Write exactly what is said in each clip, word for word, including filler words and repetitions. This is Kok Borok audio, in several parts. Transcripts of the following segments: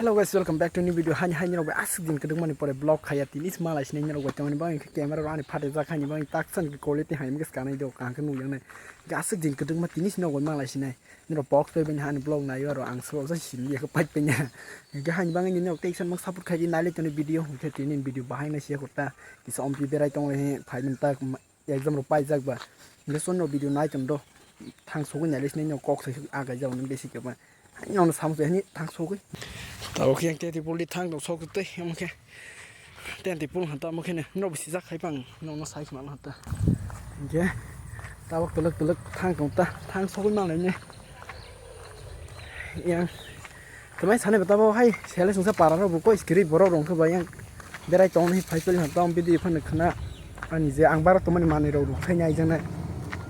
Hello guys, welcome back to new video. Hani hani rok aswk din kwdwkmani pore vlog khaya tini smalai sinai norok bai tongmani bagwi khe camera rok ani phatijak hani bagwi taksa ni quality hai wngkhe skanai do kaham khe nukjaknai. Aswk din kwdwkma tini sini rok bai malai sinai. Norok box bai bini hani vlog naio aro ang solo jai sini yakhe pipe penya. Hingkhe hani bagwi norok teisa mung support khaidi nailai toni video hingkhe tini video bahai nai siya kota. Kisa ompi berai tonglahi phai mwnta. Exam rok paijak ba. Hingke sonno video nai tong do. Thang sogwi nai le sini kok sai agai jao nang besi khe ba. Hai nono samung sai hani thang sogwi. Tabo khe yang tenti pul di thang tong sok tei omo khe. Tenti pul han tamo khe ne. No bisi jak khai pang. Nono sai khna han ta. Hingke. Tabok telek telek thang tong ta. Thang sogwi manai ne. Yang. Tamai sani bata bo hai sele sungsa para rok bo koi skiri borok rong khe ba yang berai tong ni phai peli tong bidi phano khna ani je ang bara tongmani manwi rok ruk sai nai jang nai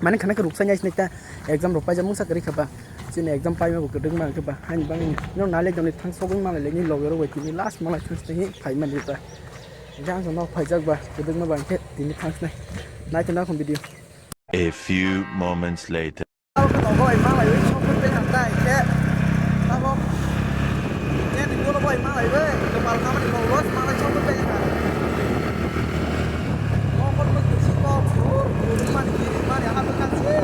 mani khna khe ruk sai nai sinai ta exam rok paijak mungsa kwrwi kha ba chini exam paima bo kwdwk ma khe ba haini bagwi no nai le joni thang sogwi ma le ni loge rok bai tini last ma lai thang sinai phai mani ta jang jang no phaijak ba kwdwk ma ba khe tini thang sinai nai ta na khon bidi. A few moments later. Tabok bai malai wi sokwi tei hamtai khe tabok khe ni dolo bai malai wi kepal kamani bau los malai sokwi tei ha. Mokol bai kusi kok sur mani kiri mani ha bwkha se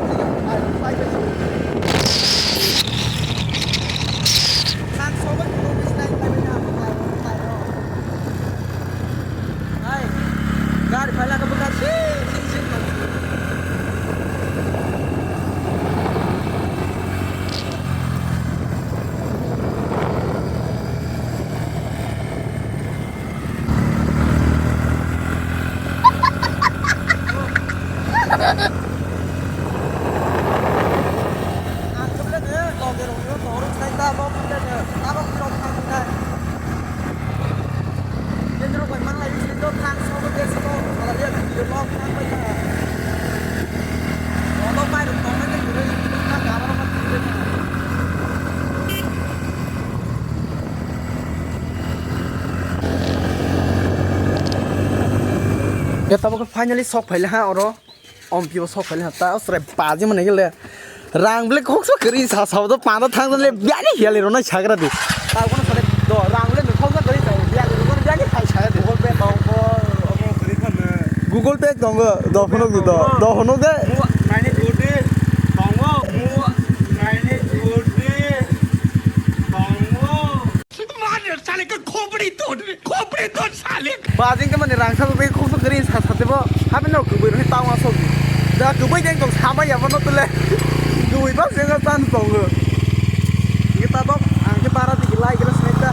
bai bai. Kan sokwi kusi nai bai bai ha. Hai, gari phaila ka bwkha sing sing sing. Ang khe belai no loge rok no tong rok sai ta bo khe belai no tabok phirok thang thang thai. Kendro bai manglai bisi to thang so bo des to sala dia video log thang bai thang. Moto pai rok tong nai tei gurui thang ga abo rok thang. Khe tabok khe finally sok phaile ha oro. Ompi bo sok phaile ha ta sre baji mane gele. Rang bele khoksa kwrwi sa sa do panda thang le biani hiya le ronai sagra di. Ta kono sare do rang bele khoksa kwrwi sa biani ronai biani khai sagra di. Google Pay tongo, omo kwrwi kha me. Google Pay tongo, do phunuk di do. Do phunuk de. Mu nine eight two three tongo, mu nine eight two three tongo. Mother, sale ka khopri tod re, khopri tod sale. Bajing ke mani rang sa bai khoksa kwrwi sa sa tebo. Habi no kubui roi tang wa sok. Da kubui deng tong sama ya bono tule. Kubui ba senga tan tong. Kita dok ang ke para di lai gila semeta.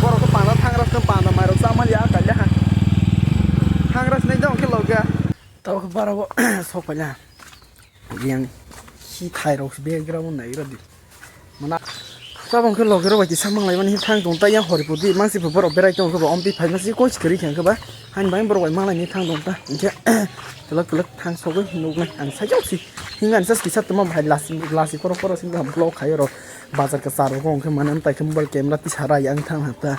Borok to panda thangra sem panda mairok sama ya ka ya. Thangra semeta ong ke loga. Tabok bara bo sok phaila. Yang si thai rok background nai ra di. Mana tabok khe loge rok bai kisa manglai mani thang tong ta yang hori pudi mangsi phu borok berai tong khe ba ompi phai masi koi sikiri khe ba. Hain bai borok bai manglai ni thang tong ta. Hingkhe telok telok thang sogwi nuknai ang sai jok si. Hingan sas kisa tuma bai lasi lasi korok korok sing ham block khai ro. Bazar ka sar rok hong khe mana tai khe mobile camera ti sarai ang thang ha ta.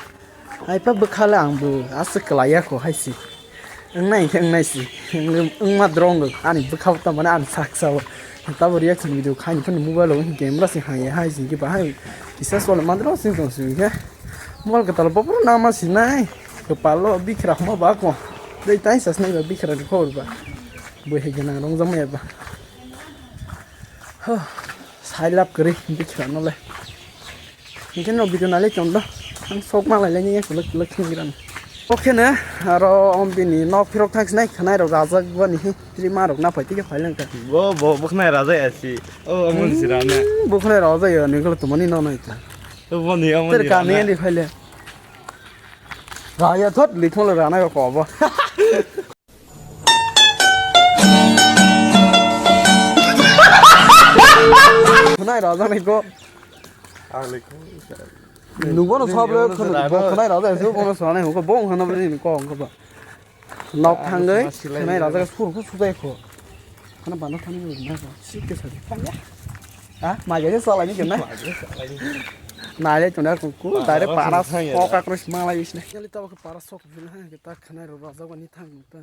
Hai pa bwkha le ang bo aswk kwlai ya kho hai si. Wngnai khe wngnai si. Wng-, wngma drong rok ani bwkha bo tamo ani saksa o. Tabo reaction video khai ni phano mobile o camera se hai hai si khe bahai kisa sole mandro sing tong si khe. Mobile kwtal bo phuru nama sinai. Kwpalo bikra homa ba ko. Dei tai sa sinai ba bikra ni khobor ba. Bo he gana rong jama ya ba. Huh. Sai lap kwrwi bikra no le. Hingke no video nalai tong do. Ang sok ma lai lai ni kuluk kuluk sing gran. Oke na, aro om bini nok phirok thang sinai khanai rok rajak bani hi. Tri ma rok na phai tike phai lang ka. Bo, bo, bo khnai rajak ya si. O, amo si rana. Hmm, bo khnai rajak ya ni kolo tumani no nai ta. To bo ni amo ni rana. Ter ka ni ni phai le. Raya thot li thong le rana ko bo. Khwnai rw jaknai kok. Ang le khung sa. Nungbo no sob le khwnai rw jaknai, bo khwnai rw jaknai, bo khwnai rw jaknai, bo khwnai rw jaknai, bo khwnai rw jaknai. Nok thangwi khwnai rw jaknai, sur kho sujai kho. Khana bana thani rw jaknai kho. Sik khe sadi. Ha, mai gaje salai ni kena. Nai le tuna ku ku direct para sok akro smalai isne. Yali tabok para sok phil ha, ta khwnai rw jakmani thang ta.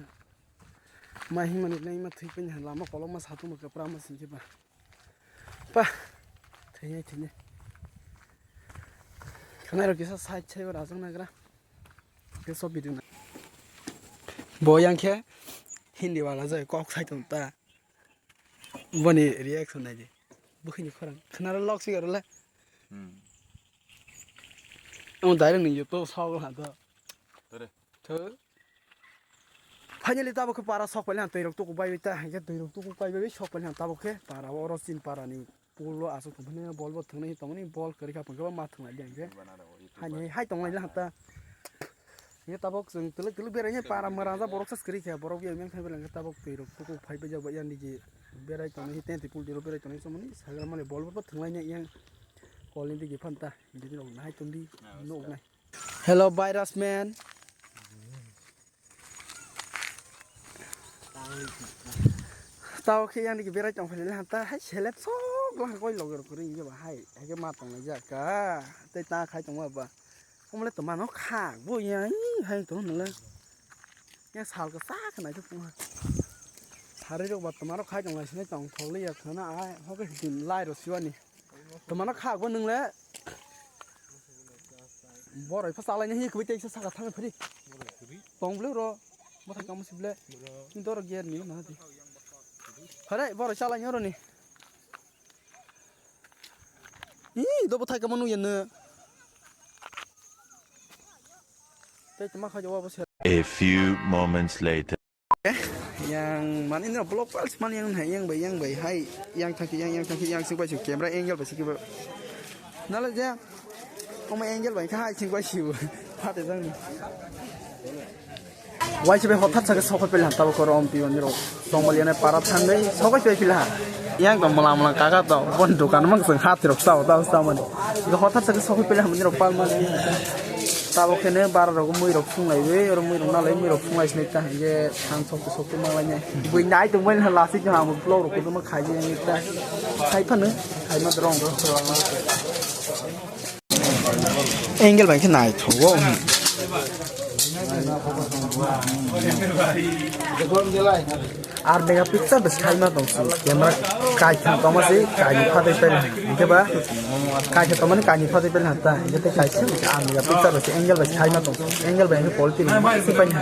Ma himani nai ma thwi pini lama kolokma satung ma kwpra ma singkhe ba. Pa. Thwi nai thwi nai. Khwnai rok kisa side side o rajak nagra. Kisa video na. Bo yang khe Hindi wala jai kok sai tong ta. Boni reaction nai di. Bukhini khorang. Khwnaro lok si garo le. Hmm. Ang direct ni YouTube sok la do. Tore. Tho. Finally tabuk khe para sok pailai ang twi rok tuku bai bai ta. Hingke twi rok tuku bai bai sok pailai ang tabuk khe para oro chin para ni. Pulo aswk tongmani bol bo thwngnai tongmani bol kwrwi kha phunukhe ma thwnglai di hwnkhe. Haini hai tonglai la hata. Hwnkhe tabok chwng twlwk twlwk berai he para mwranja borok sa kwrwi kha borok yang yang thangwi lang tabok twi rok tuku phai bai jak bai yang digi berai tongnai tent pul twi rok berai tongnai chwngmani sagra mani bol bo thwnglai yang kol ni digi phanta digi rok nahai tongdi nuknai. Hello virus man. Tao khe yang digi berai tong phai le hanta hai selep sok lang koi logor kori inge ba hai hai khe ma tong lai jak ka tei ta khai tong ba omo le toma no kha bo yang hai tong nang le yang sal ka sa kha nai tong ha sari rok ba toma rok khai tong lai sinai tong thok le ya khana ai ho khe din lai ro siwani toma no kha bo nang le. Borok pha chalai nai kwi tei saka thang phri. Tong bwle ro. Bwthai kamo si bwle. Ni doro ger ni na di. Hare borok chalai ro ni. Ih do bwthai kamo nu yen. Tei tma kha jawa bo se. A few moments later. Yang mani no block pals mani yang hai yang bai yang bai hai yang thangki yang yang thangki yang sing bai sing camera angle bai sing bai nala ja omo angle bai kha hai sing bai sing bai phate jang ni wai se bai hothar saka sokoi pele han tabo koro om pion ro songmali ne para thang dei sokoi pele pila yang to mala mala kaga to bon dukan mang sing hat rok sao tao sao mani hothar saka sokoi pele han ni rok pal mani. Tabok khe ne bara rok mui rok phunglai wi, oro mui rok nalai mui rok phunglai sinai ta hingke thang sok sok manglai nai. Bui nai tong bai lasi jang amo vlog rok kotorma khai di ta. Khai phano khai ma rong. Angle bai khe nai thogo. Ar mega picture bes khai ma tong si camera kai thang tong ma si kai ni phatai pai hingke ba kai khe tong mani kai ni phatai pai hanta hingke te kai si ar mega picture bes angle bes khai ma tong angle bai hingke quality ma si pai ha.